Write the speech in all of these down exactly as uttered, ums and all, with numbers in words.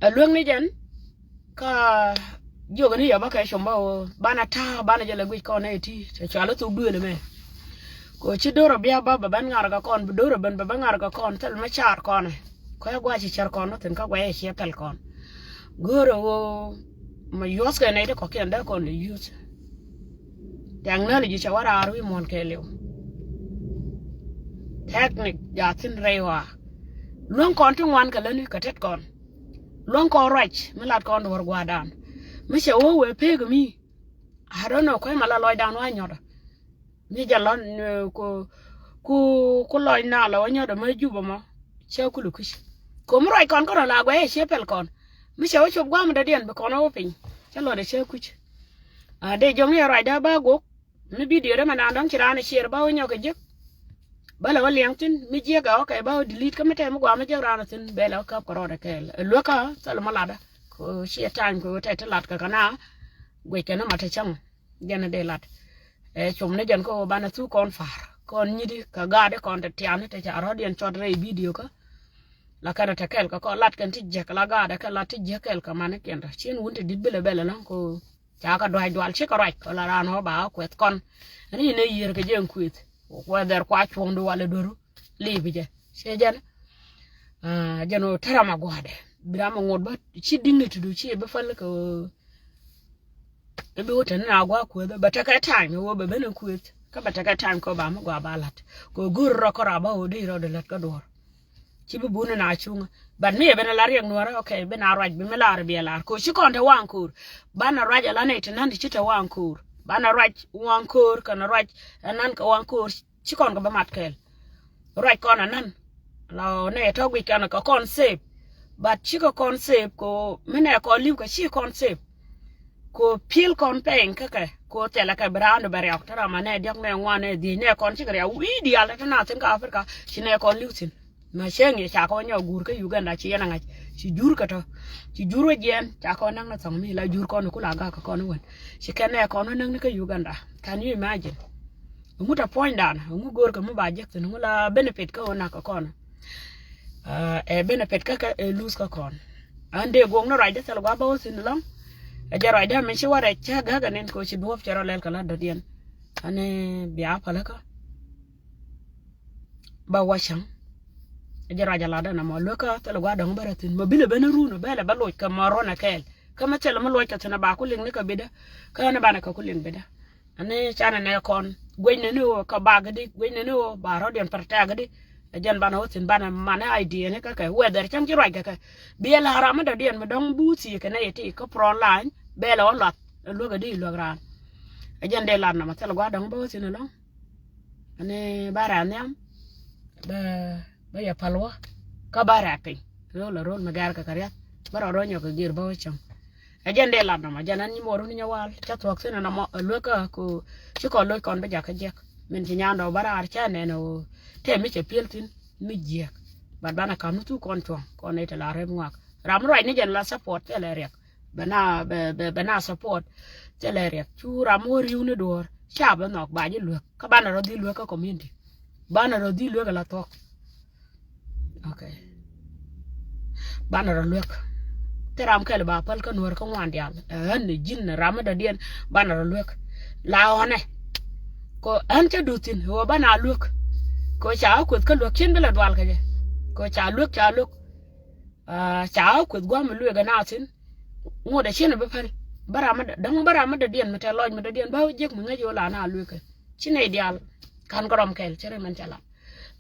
Ɛ luäŋ ni jɛn ka jiök ni yɔbä kɛ com bä ɣöö banɛ ta̱a̱ banɛ jɛ lɛ guic kɔn nɛ iti cɛ cɔal i̱ thok duëël ɛmɛ. Kɛ ɣöö ci do̱r ɔ bia bä bɛ ben ŋa̱r kɛ kɔn bi do̱r ɔ ben bɛ ben ŋa̱r kɛ kɔn thil mi caar kɔn ɛ. Kɔc ɛ gua̱c ci cär kɔn wä thi̱n kä gua̱c ɛ ciɛ pɛl kɔn. Go̱o̱rɛ ɣöö mɛ yuɔ̱thkɛ nɛy ti kɔ̱kiɛn dee kɔn lɛ yuth. Technology cɛ wä raar wi̱i̱ muɔ̱ɔ̱n kɛɛliw. Technique jaa thi̱n rɛy ɣɔaa. Luäŋ kɔn ti ŋuan kɛ lätni kɛ tet kɔn. Luäŋ kɔn ruac mi lat kɔn duɔ̱ɔ̱r gua̱a̱rdan. Mi cɛ wä wee pek mi. I don't know kuec ma la lɔcdan wä nyɔtdä. Mi jɛ lɔn ku ku ku lɔc na la wä nyɔtdä mi Jubɛ mɔ. Cɛ kul kuc. Komi ruac kɔn kɔn la guɛc ɛ ciɛ pɛl kɔn. Mi cɛ wä cop gua̱a̱m dɔ̱diɛn bi kɔn wä piny. Cɛ lɔt ɛ cɛ kuc. A dee jɔŋni ruacda ba gok. Mi bidio dee mɛ naan dɔ̱ŋ ci raan ɛ ciɛɛr ba wä nyɔk kɛ jiäk. Bä lɛ wä liɛŋ thi̱n mi jiäk ɛ wä kɛ ba wä delete kä mi tɛm mi gua̱a̱m mi jiäk raan ɛ thi̱n bɛ lɛ wä käp kɛ rɔɔdɛ kɛɛl. Ɛ luäkä thil mi latdä. Kɛ ciɛ time kɛ wä tɛt ti lat kɛ kɛ na guic kɛ ni ma te cäŋ. Jɛn ɛ dee lat. Ɛ com ni jɛn kä wä banɛ thuk kɔn pa̱a̱r kɔn nyiti kɛ gaatdi kɔn te tiani te ca rɔ̱diɛn cɔt rɛy bidio kä. La kɛn ɛ te kɛɛl kɛ kɔn lat kɛn ti jiäk la gaatdɛ kɛ lat ti jiäk kɛɛl kɛ manikiɛn rɔ cin wun te di̱t bilɛ bɛl ɛlɔ̱ŋ ko. Ca kɛ duac dual cikɛ ruac kɛ la raan ɣɔ̱ ba ɣä kuɛth kɔn. Ɛn i̱ nɛ yiër kɛ jɛ ɛn kuëth. Whether kua cuɔ̱ŋdu walɛ duäru. Lipi jɛ ciɛ jɛn. Jɛn ɣöö te ram a gua̱a̱dɛ bi ram a ŋot bä ci dignity du ci bi päl kɛ ɣöö. I̱ bi wä te ni na gua̱a̱ kuëth bɛ tekɛ time ɣöö bɛ ben ɛn kuëth kä bɛ tekɛ time kɛ ɣöö ba mi gua̱a̱ ba la̱t. Kɛ ɣöö go̱o̱ri rɔ kä rap bä ɣöö dee rɔ di la̱t kä duɔ̱ɔ̱r. Ci bi buni na cuŋä. But mi ɛ ben a la riɛk nuɔrä, okay, bi na ruac bi mi lar biɛ lar. Ko ci kɔn te waŋ ko̱o̱r. Banɛ ruac a la nɛy te nan ti ci te waŋ ko̱o̱r. Banɛ ruac waŋ ko̱o̱r kɛnɛ ruac a nan kɛ waŋ ko̱o̱r. Ci kɔn kɛ bä mat kɛɛl. Ruac kɔn a nan. La nɛy tɔ guic kɛn kɛ kɔn save. But ci kɛ kɔn save ko mi nɛ kɔn li̱w kɛ ci kɔn save. Ko pi̱l kɔn pɛny kä kɛ ko thilɛ kɛ bi raandu bɛ riaw te ram a nɛ diɔ̱k nɛ ŋuan nɛ dhiec nɛ kɔn cikɛ riaw wi̱i̱ diaal te te na thi̱n kä Africa ci nɛ kɔn li̱w thi̱n. Ma cieŋ yɛ ca kɔn nyɔk guur kä Uganda ci yɛn a ŋa̱c ci jur kä tɔ. Ci jur wä jiɛn ca kɔn näk ni thɔŋ mi la jur kɔn ku la gak kä kɔn wän. Ci kɛn nɛ kɔn wä näk ni kä Uganda. Can you imagine? Ŋu ta puɔ̱nydan ŋu go̱o̱r kɛ mi ba jek thi̱n ŋu la benefit kä wä nak kä kɔn. Ɛ benefit kä kɛ ɛ lose kä kɔn. An dee guɔk ni ruacdä thil gua̱a̱ bä wä thi̱n lɔ̱ŋ. Ɛ jɛ ruacdä min ci wä rɛc cä gäk ɛ nin kɛ wä ci duɔ̱ɔ̱p cɛ rɔ lɛl kɛ la dɔ̱diɛn. An bia pälikä. Ba wä cäŋ. Ɛ jɛ ruac a latdä na mɔ luekä thilɛ gua̱a̱r dɔ̱ŋ bä rɛ thi̱n mɔ bilɛ ben run bɛlɛ bä loc kɛ mɔ ruɔnɛ kɛɛl. Kä mi thilɛ mi loc kɛ thi̱n a ba ku liŋ ni kɛ bitdä. Kä ni banɛ kɛ ku liŋ bitdä. Ani canɛ nɛ kɔn guecnɛ ni ɣöö kɛ bakädi guecnɛ ni ɣöö ba rɔ̱diɛn pɛr tɛ̈kädi. Ɛ jɛn banɛ wä thi̱n banɛ manɛ idea ni kä kɛ whether cäŋ ci ruac kɛ kɛ. Biɛ la̱r ram mi dɔ̱diɛn mi dɔ̱ŋ buthi kɛ nɛ yɛ ti kä front line bɛlɛ wä luath. Ɛ luäkädi luäk raan. Ɛ jɛn dee lat na mɔ thilɛ gua̱a̱r dɔ̱ŋ bä wä thi̱n ɛlɔ̱ŋ. Ani ba rɛ̈ nhiam bä bä yɛ päl wä kä ba rɛ̈ piny. Ro̱l ɛ ro̱l mi gɛr kɛ kɛ riath bä rɔ rɔ nyɔk kɛ gir bä wä cäŋ. Ɛ jɛn dee lat nɔmɔ jɛn an nyi mɔ run nyɛ wal cä thuɔ̱k thi̱n nɔmɔ ɛ luekä ko ci kɔn loc kɔn bä jakä jiɛk. Min ci nyan dɔw bä raar cä nɛn ɛ ɣöö tɛm mi cɛ pi̱el thi̱n mi jiɛk. Bat banɛ ka̱m ni thuk kɔn cuɔ̱ŋ kɔn nɛy te la rɛp ŋuak ram mi ruac ni jɛn la support thilɛ riɛk. Bɛ na bɛ bɛ bɛ na support. Thilɛ riɛk cu ram wä ri̱w ni duɔ̱ɔ̱r ca bɛ nhɔk ba ji̱ luek kä banɛ rɔ dhil luek kä community. Banɛ rɔ dhil luek ala thuɔk. Okay. Banɛ rɔ luek. Thil ram kɛl ba päl kä nuɔ̱ɔ̱r kä ŋuan diaal ɛ ɣän ni ji̱n ni ram mi dɔ̱diɛn. Banɛ rɔ luek. La ɣɔnɛ. Ko ɣän cä duth thi̱n ɣöö banɛ a luek. Ko ca ɣä kueth kä luek cin bi la dual kɛ jɛ. Ko ca luek ca luek. Ca ɣä kueth gua̱a̱m mi lueek ɛ na thi̱n. Ŋot ɛ cin ɛ bi päl bä ram mi dɔ̱diɛn mi tɛ lɔc mi dɔ̱diɛn bä jiäk mi ŋäc ɣöö la na lueek ɛ ci nɛy diaal. Ka̱n kɛ rɔm kɛl cä rɛ mɛn ca lat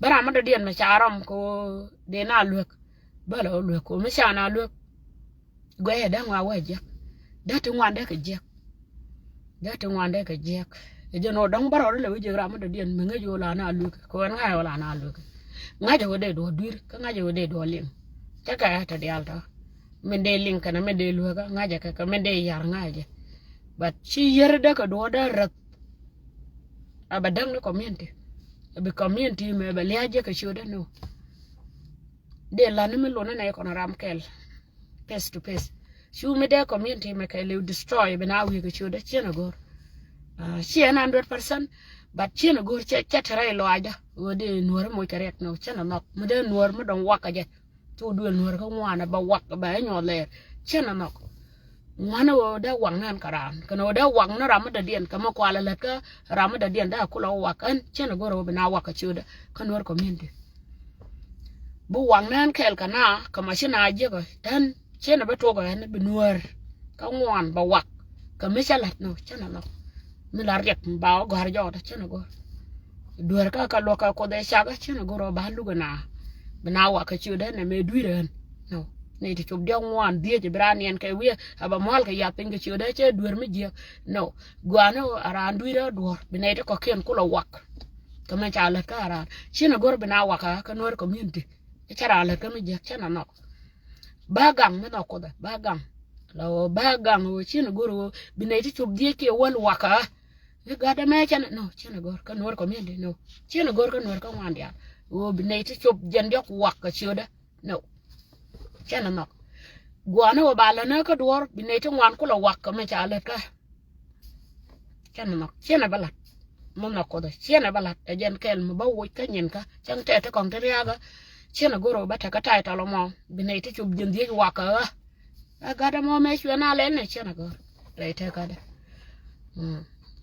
bä ram mi dɔ̱diɛn mi ca rɔm kɛ ɣöö dee na lueek. Bä lɛ ɣöö lueek kɛ ɣöö mi ca na lueek. Guɛcɛ dee ŋɔak wä jiɛk. Dee ti ŋuan dee kɛ jiɛk. Dee ti ŋuan dee kɛ jiɛk. Ɛ jɛn ɣöö dɔ̱ŋ bä rɔɔdɛ lɛ wä jiɛk ram mi dɔ̱diɛn mi ŋäc ɣöö la na lueek kɛ ɣöö ɛn ŋa̱c ɣöö la na lueek. Ŋa̱cɛ ɣöö dee duɔ̱ɔ̱r dui̱r kä ŋa̱cɛ ɣöö dee duɔ̱ɔ̱r liŋ. Cä kɛ ɣä te diaal tɔ min dee liŋ kɛnɛ min dee lueekä ŋa̱cɛ kɛ kɛ min dee yar ŋa̱cɛ. But ci yär dee kɛ duɔ̱ɔ̱r dee räth. A bɛ däk ni community. A bi community mɛ bɛ lia̱a̱ jiɛ kɛ ciötdä ni wä. Dee la̱t ni mi lon ni nɛ kɔn ram kɛl. Face to face. Cu mi dee community mɛ kɛ liw destroy bi na wi̱i̱ kɛ ciötdä ciɛn a go̱r. Ciɛn hundred percent. But ciɛn a go̱r cɛ cɛ te rɛy lɔaacdä ɣöö dee nuɔ̱ɔ̱r moc kɛ riɛk ni wä ciɛn a nhɔk mi dee nuɔ̱ɔ̱r mi dɔ̱ŋ wakä jɛ. Cu duël Nuäär kä ŋuan ɛ bɛ wak bɛ ɛ nyuɔth lɛɛr. Cɛn ɛ nhɔk. Ŋuan ɛ ɣöö dee wak nɛn kɛ raan kɛn ɣöö dee wak ni ram mi dɔ̱diɛn kɛ mi kualɛ lät kä ram mi dɔ̱diɛn dee kulɛ wak ɛn cɛn ɛ go̱r ɛ ɣöö bi na wak kɛ ciötdä kä Nuäär community. Bi wak nɛn kɛɛl kɛ na kɛ ma ci na jiäkä ɛn cɛn ɛ bä tuɔk ɛn bi Nuäär kä ŋuan bɛ wak kɛ mi cä la̱t ni cä na nhɔk. Mi la riɛk mi ba wä gɔ̱a̱r jɔɔt cä na go̱r duer kä kɛ luɔk kɛ Kuoth ɛ cak cä na go̱r ɔ ba luk ɛ na bi na wak kɛ ciötdä nɛ mëë dui̱r ɣän. No. Nɛy ti cop diɔ̱k ŋuan dhiec bi raan niɛn kɛ wi̱i̱ a bɛ mual kɛ yath piny kɛ ciötdä cä duer mi jiäk. No. Gua̱a̱ni a raan dui̱r ɣä duɔ̱ɔ̱r bi nɛy ti kɔ̱kiɛn kulɛ wak. Kɛ mɛ ca lät kä a raan cä na go̱r bi na wak kä Nuäär community. Cä raan lät kä mi jiäk cä na nhɔk. Ba gaŋ mi nhɔk Kuoth ɛ ba gaŋ. La ɣöö ba gaŋ ɣöö cin go̱r ɣöö bi nɛy ti cop dhiec kiɛ wäl wakä. I̱ gat ɛmɛ cɛn no cin go̱r kä Nuäär community no. Cin go̱r kä Nuäär kä ŋuan diaal ɣöö bi nɛy ti cop jɛn diɔ̱k wakä ciötdä. No. Cin nhɔk. Gua̱a̱ni ɣöö ba länä kä duɔ̱ɔ̱r bi nɛy ti ŋuan kulɛ wakä mɛ ca lät kä. Cɛn nhɔk ciɛn ɛ bä la̱t. Mi nhɔk Kuoth ɛ ciɛn ɛ bä la̱t ɛ jɛn kɛl mi bä woc kä nyin kä cäŋ tɛt ti kɔŋ ti riakä. Ciɛn ɛ go̱r ɛ bä tekɛ ta̱y tɔl ɛmɔ bi nɛy ti cop jiɛn dhiec wakä ɣä. Ɛ gat ɛmɔ mɛ cuɛ na lɛl ni ciɛn ɛ go̱r rɛy tɛk gat ɛ.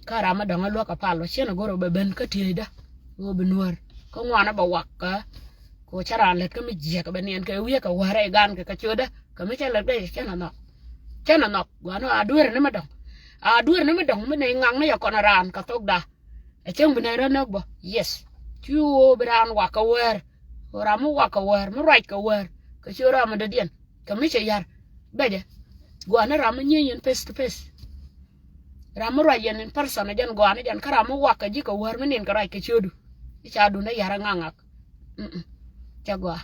Kä ram mi dɔ̱ŋ ɛ luäk ɛ pal ɔ ciɛn ɛ go̱r ɛ bɛ ben kä tiecdä. Ɣöö bi Nuäär kä ŋuan ɛ bɛ wakä. Kɛ ɣöö cä raan lät kä mi jiäk ɛ bɛ niɛn kɛ wi̱i̱ kɛ wäärɛ i̱ gan kɛ kɛ ciötdä kɛ mi cä lät kɛ ciɛn ɛ nhɔk. Cä na nhɔk gua̱a̱ni a dueer ni mi dɔ̱ŋ. A dueer ni mi dɔ̱ŋ mi nɛy ŋakni yɛ kɔn raan kɛ thokda. Ɛ cäŋ bi nɛy rɔ näk bä. Yes. Ci ɣöö bi raan wak kɛ wäär. Ɣöö ram mi wak kɛ wäär mi ruac kɛ wäär kɛ ci ɣöö ram mi dɔ̱diɛn kɛ mi cɛ ya̱r. Bɛcɛ gua̱a̱ni ram mi nyieny yɛn face to face. Ram mi ruac yɛn in person ɛ jɛn gɔaa ni jɛn kä ram mi wak kɛ ji̱ kɛ wäär mi nin kɛ ruac kɛ ciötdu. I̱ ca dun ɛ ya̱r ɛ ŋak ŋak. Mm-mm. Cɛ gɔaa.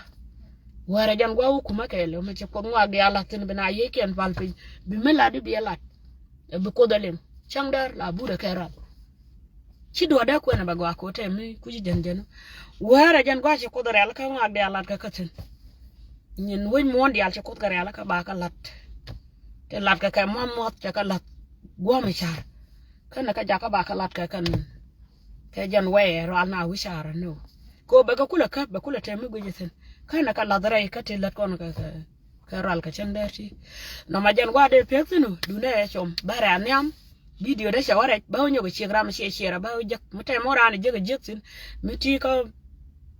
Wäärɛ jɛn gua̱a̱ wä kumä kɛɛl ɛ mɛ cɛ Kuoth ŋɔak diaal la̱th thi̱n bi na yiëëkiɛn pal piny bi mi lat i̱ bi ɛ lat. Ɛ bi Kuoth ɛ lim cäŋ däär la burɛ kɛ ral. Ci duɔ̱ɔ̱dɛ kuɛn ɛ bɛ gɔaa ko̱tɛ mi kuci jɛn jɛn. Wäärɛ jɛn gua̱a̱ ci Kuoth ɛ rɛl kä ŋɔak diaal lat kɛ kä thi̱n. Nyin wec muɔ̱ɔ̱n diaal ci Kuoth kɛ rɛl kä ba kɛ lat. Tɛ lat kɛ kɛ muɔ̱th muɔ̱th cɛ kɛ lath guɔ̱m i̱ ca̱r. Känɛ kɛ jakä ba kɛ lat kɛ kɛn kɛ jɛn wɛɛ rual na wi̱c ca̱r ni wä. Kɛ wä bɛ kɛ kulɛ käp bɛ kulɛ tɛm mi guic ithin känɛ kɛ lath rɛy kä ti lät kɔn kɛ kɛ rual kɛ cɛn dee ti. Nɔmɔ jɛn gua̱a̱ dee pek thin wä duundɛ ɛ com bärɛ a nhiam. Bidio dee cɛ wä rɛc bä wä nyɔk ɛ ciek ram ciɛ ciɛ rɛ bä wä jek mi tɛm wä raan ɛ jek ɛ jiek thin mi ti kä.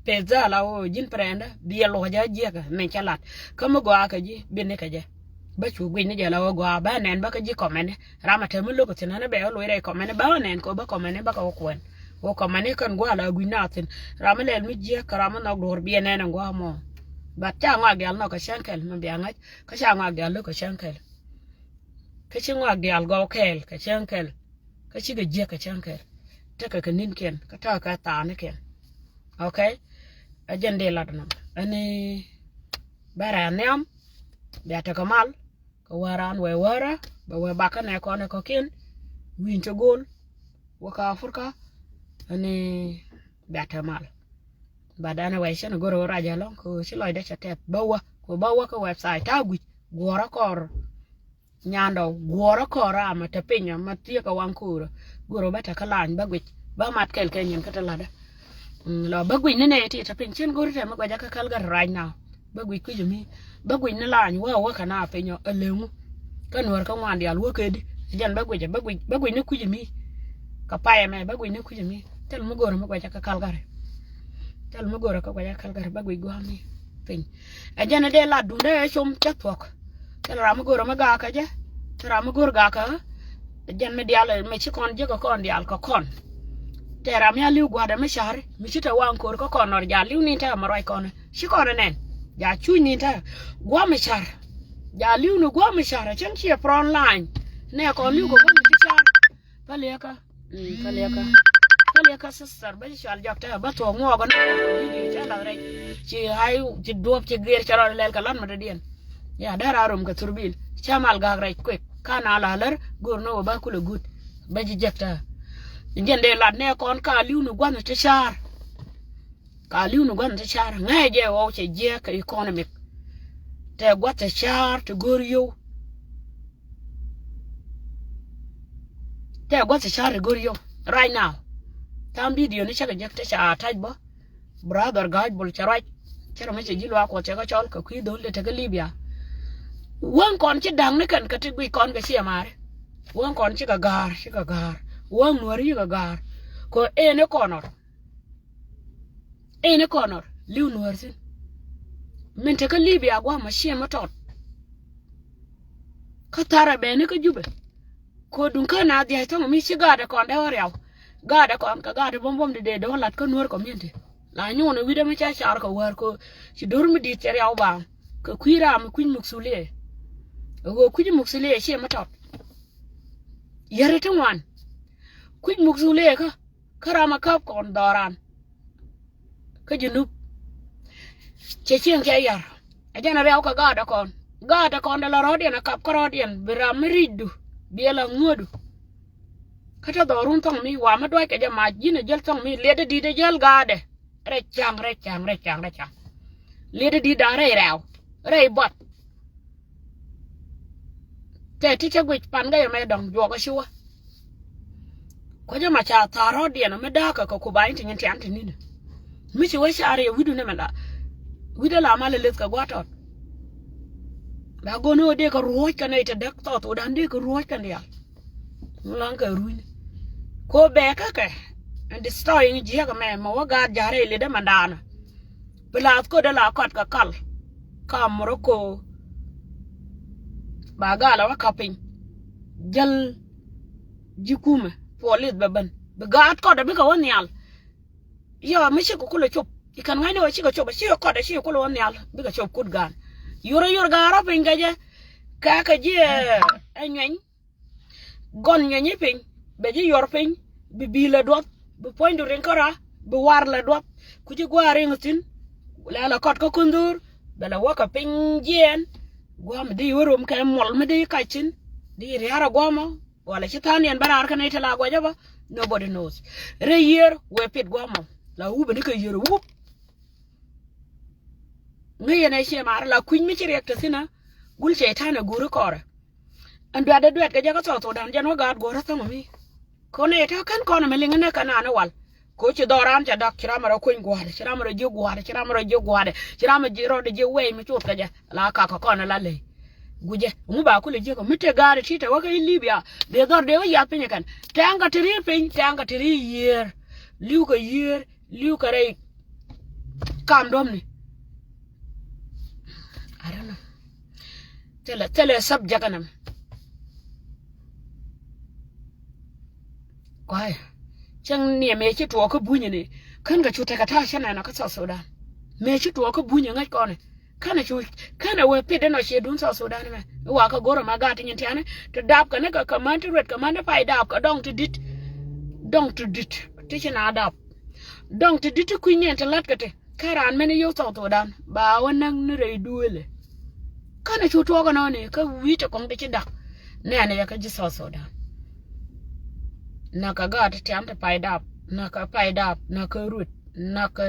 Peth dhal a ɣöö ji̱n prɛndä biɛ luɔ̱c a jiäkä min cä lat. Kä mi gɔaa kä ji̱ bi ni kä jɛ. Bä cu guic ni jɛ la ɣöö gɔaa bä nɛn bä kä ji̱ kɔmɛni. Ram a te mi lo̱k thi̱n ɛn bɛ ɣä loc rɛy kɔmɛni bä ɣä nɛn kɛ ɣöö bä kɔmɛni bä kɛ ɣä kuɛn. Ɣöö kɔmɛni kɛn gua̱a̱ la guic na thi̱n. Ram mi lɛl mi jiäk kä ram mi nhɔk duɔ̱ɔ̱r biɛ nɛn ɛn gua̱a̱ mɔ. But ca ŋɔak diaal nhɔk kɛ cäŋ kɛl mi bia ŋa̱c kä ca ŋɔak diaal lo̱k kɛ cäŋ kɛl. Kä ci ŋɔak diaal gɔw kɛɛl kɛ cäŋ kɛl. Kä cikɛ jiäk kɛ cäŋ kɛl. Tekɛ kɛ ni̱nkiɛn kä tekɛ kɛ thaanikiɛn. Okay. Ɛ jɛn dee lat nɔmɔ ɛn i̱ bɛ rɛɛ nhiam. Bia tekɛ mal kɛ wäär raan wee wäärä bɛ wee bakä nɛ kɔn ɛ kɔ̱kiɛn. Wi̱i̱n cɛ go̱o̱l wä kä Africa. Ɛn i̱ bia tekɛ mal. But anyway cɛn i̱ go̱r ɛ wä rac ɛlɔ̱ŋ kɛ ɣöö ci lɔcdɛ cɛ tɛth bä wä kɛ ɣöö bä wä kä website ta̱a̱ guic guɔ̱ɔ̱rä kɔr. Nyandɔ guɔ̱ɔ̱rä kɔn ram a te piny a ma thiekä waŋ ko̱o̱rä. Go̱o̱rä bä te kä lany bä guic bä mat kɛl kɛ nyin kä te la̱tdä. Mm, lɔ bä guic ni nɛ ti te piny cin go̱o̱ri te mi guɛcä kä Calgary right now. Bä guic kui̱c mi bä guic ni lany wä wä kɛ na piny ɔ ɛ leŋu. Kä nuɔr kä ŋuan diaal wä kedi. Jɛn bä guic bä guic bä guic ni kui̱c mi. Kä payɛ mɛ bä guic ni kui̱c mi. Thil mi go̱o̱rä mi guɛcä kä Calgary. Thil mi go̱o̱rä kä guɛcä kä Calgary bä guic gua̱a̱ mi. Piny. Ɛ jɛn ɛ dee lat duundɛ ɛ com cä thuɔ̱k. Thil ram mi go̱o̱rä mi gakä jɛ. Thil ram mi go̱o̱r gakä. Ɛ jɛn mi diaal mi ci kɔn jiäkä kɔn diaal kä kɔn. Tɛ ram mi a li̱w gua̱dɛ mi ca̱ri mi ci te waŋ ko̱r kä kɔn nɔr ja li̱w ni te ɛ mi ruac kɔn. Ci kɔn ɛ nɛn ja cuc ni te gua̱ mi ca̱r. Ja li̱w ni gua̱ mi ca̱r ɛ cäŋ ci ɛ front line. Nɛ kɔn li̱w kɛ gua̱ mi ci ca̱r. Päliɛkä. Mm, päliɛkä. Päliɛkä sister bä ci cual jɔk te bä thuɔ̱k ŋuɔɔk ni video cä lath rɛc. Ci hay ci duɔp ci gear cä rɔ lɛl kɛ lat ma dɔ̱diɛn. Ya dee raa rom kɛ thurbil cä mal gak rɛc kuek ka na la lär go̱r ni wä bä kulɛ gut. Bä ci jek te. Jɛn dee lat nɛ kɔn ka li̱w ni gua̱nh ti ca̱r. Ka li̱w ni gua̱n ti car ŋäcɛ jɛ ɣɔw cɛ jiɛk kɛ economic. Tɛ gua̱th ti car ti go̱r yio̱w. Tɛ gua̱th ti car ti go̱r yio̱w. Right now. Tham video ni cakɛ jek ti ca tac bä. Brother Ga̱a̱c Bol cɛ ruac. Cɛ rɔ mi cɛ ji̱ luaak Kuɔth cɛ kɛ cɔl kɛ kui̱ dhol dee tekä Libya. Wäŋ kɔn ci da̱ŋ ni kɛn kɛ ti guic kɔn kɛ ciɛ maari. Wäŋ kɔn cikɛ ga̱a̱r, cikɛ ga̱a̱r. Wäŋ nuääri cikɛ ga̱a̱r. Kɛ ëë ni kɔn ɔr. Ëë ni kɔn ɔr li̱w nuäär thi̱n. Min tekä Libya gua̱a̱mɔ ciɛ mi tɔt. Kä tharɛ bɛ ni kä Jubɛ. Ko duŋ kä na dhia̱c thäŋ mi ci gaatdɛ kɔn dee wä riaw. Gaatdɛ kɔn kɛ gaatdɛ buɔ̱m buɔ̱m di dee dee wä lat kä nuäär community. La nyuun ɛ wi̱cdɛ mi ca car kɛ wäär ko ci do̱r mi di̱i̱t cɛ riaw baaŋ. Kɛ kui̱ ram mi kui̱c muksuliɛ. Ɛ ɣöö kui̱c muksuliɛ ciɛ mi tɔt. Yɛri ti ŋuan. Kui̱c muksuliɛ kä. Kä ram a käp kɔn dhɔran. Kä Junub. Cɛ cieŋ cɛ yar. Ɛ jɛn a riaw kɛ gaatdɛ kɔn. Gaatdɛ kɔn dɛ la rɔɔdiɛn a kap kä rɔɔdiɛn bi ram mi ri̱cdu. Bi ɛ la ŋuädu. Kä te dhɔrun thɔŋ mi wa mi duac kɛ jɛ mac ji̱n a jäl thɔŋ mi liɛt a di̱t a jäl gaatdɛ. Rɛy caŋ, rɛy caŋ, rɛy caŋ, rɛy caŋ. Liɛt a di̱t da̱ŋ rɛy rɛw. Rɛy buɔth. Tɛ ti cä guic pan kä yɛ mɛ dɔ̱ŋ juɔk a ci wä. Kuecä ma ca tha̱a̱r rɔ̱diɛn mi da̱a̱kä kɛ ku ba in ti nyin tian ti ni̱n. Mi ci wä car yɛ wi̱du nɛmɛ la. Wi̱dɛ la mal ilith kɛ gua̱a̱t tɔt. La go̱n ɣöö dee kɛ ruɔ̱c kɛ nɛy te däk thɔɔth wä da̱n dee kɛ ruɔ̱c kɛ diaal. Ŋu laŋ kɛ runyni. Ko bɛ kä kɛ. Ɛn destroying jiɛk mɛ mɛ wä gaat ja̱rɛ ilith dee mandaanä. Bi laath ködɛ la kɔt kɛ kal. Ka Morocco. Ba gal a wä kap piny. Jäl ji̱ kumɛ. Puɔl lith bɛ ben. Bi gaat kɔt a bikɛ wä nhial. Yɔ mi cikɛ kulɛ cop. I̱ kɛn ŋa̱cni wä cikɛ cop. Cikɛ kɔt a cikɛ kulɛ wä nhial. Bikɛ cop kut gaan. Yor a yor gaat rɔ piny kɛ jɛ. Kɛ kɛ ji̱ ɛ nyuɛny. Gɔn nyuɛny i̱ piny, bɛ ji̱ yuɔr piny, bi bi̱i̱ lɛ duɔth, bi puɔ̱nydu riŋ kära, bi war lɛ duɔth, ku ji̱ gua̱a̱r riŋ thi̱n, lɛ lɛ kɔt kä kundhur, bɛ lɛ wäkä piny jiɛɛn, gua̱a̱m di wä rom kɛ muɔl mi di kac thi̱n, di ria̱r a gua̱a̱mɔ, wala ci tha̱a̱n yɛn bä raar kä nɛy ti la guac ɛ bä, nobody knows. Rɛy yiër wëë pit gua̱a̱mɔ, la wup ni kɛ yiër wup. Ŋäc yɛn ɛ ciɛ ma̱a̱r la kui̱ny mi ci riɛk te thi̱n ɛ, gul cɛy ta̱a̱n ɛ guuri kɔrɛ. Ɛn duatdɛ duɛt kɛ jɛ kä South Sudan jɛn wä gaat guɔ̱rä thäŋ mi. Kɔn ɛ ta̱a̱ kän kɔn ɛmɛ liŋä nɛ kɛ naan ɛ wal. Ko ci dhɔran cɛ dak ci ram rɔ kueny gua̱a̱dɛ ci ram rɔ jiök gua̱a̱dɛ ci ram rɔ jiök gua̱a̱dɛ ci ram rɔ jiök wɛy mi cuut kɛ jɛ la kak kɛ kɔn ɛ la ley. Guicɛ ŋu ba kulɛ jiök mi te gaat ɛ ti te wä kä i̱ Libya dee dhɔr dee wä yath piny ɛ kɛn tɛŋ kɛ te ri piny tɛŋ kɛ te ri yiëër li̱w kɛ yiëër. Li̱w kɛ rɛy kam duɔ̱mni. I don't know. Thilɛ thilɛ subject ɛnɛ mɛ. Kuay. Cäŋ ni mëë ci tuɔɔk kä bunyä ni kän kɛ cu tekɛ ta̱a̱ cä nɛn kä South Sudan. Mëë ci tuɔɔk kä bunyä ŋäc kɔn ni. Känɛ cu känɛ wee pit inɔ ciɛ duun South Sudan mɛ. I̱ wakä go̱rä ma gaat ti nyin tiani ti dap kɛ ni kɛ kɛ män ti ruet kɛ män ti pay dap kɛ dɔŋ ti dit. Dɔŋ ti dit ti ci na dap. Dɔŋ ti dit ti kui̱ny ni ɛn ti la̱t kɛ ti kä raan mɛn i̱ yio̱w South Sudan ba wä näk ni rɛy duëëlɛ. Känɛ cu tuɔɔk inɔ ni kä wi̱i̱ ti kɔŋ ti ci dak. Nɛɛnɛ yɛ kä ji̱ South Sudan. Nakä gaat ti tian ti pay dap nakä pay dap nakä ruet nakä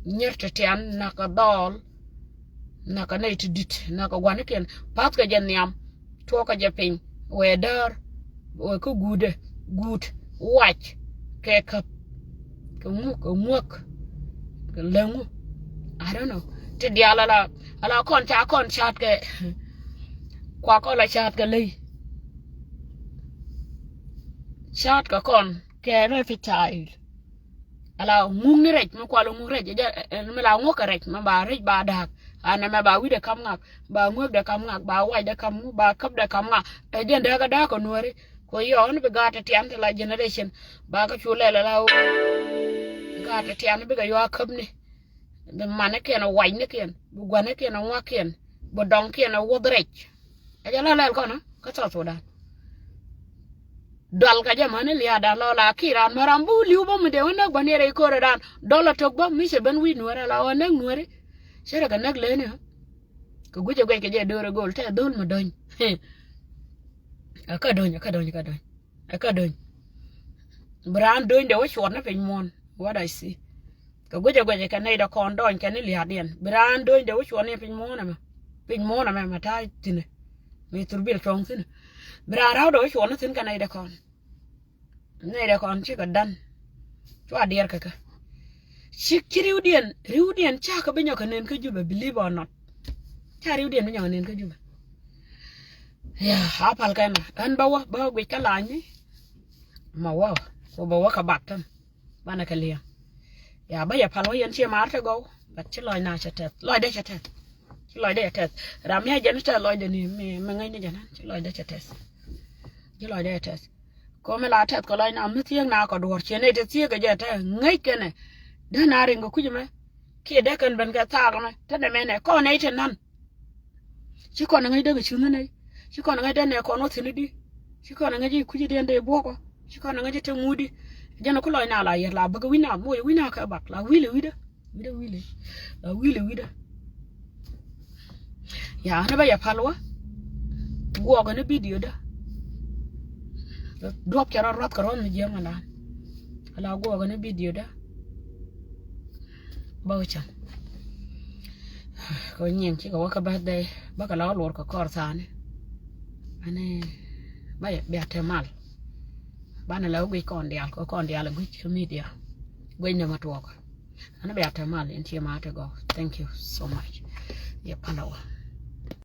nyier ti tian nakä dhɔɔl. Nakä nɛy ti di̱t nakä gua̱nikiɛn pa̱thkɛ jɛ nhiam. Tuɔɔkɛ jɛ piny wee däär wee kä guutdɛ guut wac kɛ käp kɛ ŋu kɛ ŋuäk kɛ läŋu. I don't know. Ti diaal ala ala kɔn ca kɔn ca̱a̱t kɛ kua kɔn la ca̱a̱t kɛ ley. Ca̱a̱t kɛ kɔn kɛ mɛ pi ca̱a̱t. Ala ŋuk ni rɛc mi kual ŋuk rɛc mi la ŋuk kɛ rɛc mi ba rɛc ba da̱a̱k. Anɛ mɛ ba wi̱cdɛ kam ŋak ba ŋuäkdɛ kam ŋak ba wacdɛ kam ŋuk ba käpdɛ kam ŋak. Ɛ jɛn dääk ɛ dääk kɛ nuääri. Kɛ yɔɔn bi gaat ti tian ti la generation ba kä cu lɛl ala ɣöö gaat ti tian bikɛ yɔa käpni. Bi manikiɛn ɛ wacnikiɛn bi gua̱nikiɛn ɛ ŋuakiɛn bi dɔŋkiɛn ɛ wuɔth rɛc. Ɛ jɛ la lɛl kɔn kä South Sudan. Dual kɛ jɛ mäni lia̱a̱dan la la ki̱i̱ran mɛ ram bi li̱w bä mi dee wä näk bä ni rɛy köörädan dɔl a tök bä mi cɛ ben wi̱i̱ nuäärä la wä näk nuääri. Cɛ rɛ kɛ näk leni. Kɛ guic ɛ guic kɛ jɛ do̱r ɛ go̱o̱l tɛ dho̱l mi dɔ̱ny. Ɛ kä dɔ̱ny ɛ kä dɔ̱ny ɛ kä dɔ̱ny. Ɛ kä dɔ̱ny. Bi raan dɔ̱ny dee wä cuɔt ni piny muɔ̱ɔ̱n. What I see. Kɛ guic ɛ guic kɛ nɛy dee kɔn dɔ̱ny kɛ ni lia̱a̱diɛn bi raan dɔ̱ny dee wä cuɔt ni piny muɔ̱ɔ̱n ɛmɛ. Piny muɔ̱ɔ̱n ɛmɛ mɛ ta̱a̱ thi̱nɛ. Mi thurbil cuɔ̱ŋ thi̱nɛ. Bi raan ra̱w dee wä cuɔt ni thi̱n kɛ nɛy dee kɔn. Nɛy dee kɔn cikɛ dan. Cua diɛɛr kɛ kɛ. Ci, ci riwdiɛn, riwdiɛn ca kɛ bi nyɔk kɛ nen kä Jubɛ, believe or not. Ca riwdiɛn bi nyɔk kɛ nen kä Jubɛ. Ya, a pal kɛn ɣän bä wä, bä wä guic kä lany ni. Ma wä, wä bä wä kä bat tän. Banɛ kɛ liɛŋ. Ya, bä yɛ pal wä yɛn ciɛ mar te gɔw. But ci lɔcna cɛ tɛth. Lɔcdɛ cɛ tɛth. Ci lɔcdɛ cɛ tɛth. Ram mi a jɛn tɛth lɔcdɛ ni mi, mi ŋäcni jɛn. Ci lɔcdɛ cɛ tɛth. Ci lɔcdɛ cɛ tɛth. Kɔ mi la tɛth kɛ lɔcna mi thiek na kɔ duɔr ciɛ nɛy te thiek kɛ jɛ tɛ ŋäc kɛnɛ. Dee na riŋ kɛ kui̱c mɛ. Kiɛ dee kɛn ben kɛ thaak mɛ. Te nɛ mɛ nɛ kɔn nɛy te nan. Ci kɔn ŋäc dee kɛ cuŋni nɛy. Ci kɔn ŋäc dee nɛ kɔn wä thi̱n di. Ci kɔn ŋäc i̱ kui̱c diɛn dee buɔkɔ. Ci kɔn ŋäc i̱ te ŋut di. Jɛn ku lɔcna la yɛr la bäkɛ wi̱na moc wi̱na kɛ bak la wi̱lɛ wi̱dä. Wi̱dä wi̱lɛ. La wi̱lɛ wi̱dä. Ya, ni bä yɛ pal wä. Guɔkɛ ni video dä. Duɔp cɛ rɔ ruath kɛ ruɔth mi jiäŋ ɛ dan. La guɔkɛ ni video dä. Bä wä cäŋ. Kɛ wä nyiŋ cikɛ wä kä birthday. Bä kɛ la wä luɔr kɛ kɔr thaani. Ani bä yɛ bia te mal. Banɛ la wä guic kɔn diaal kɛ kɔn diaal guic kä media. Guic ni ma tuɔk. Ani bia te mal in ci ma te gɔk. Thank you so much. Yɛ pal wä.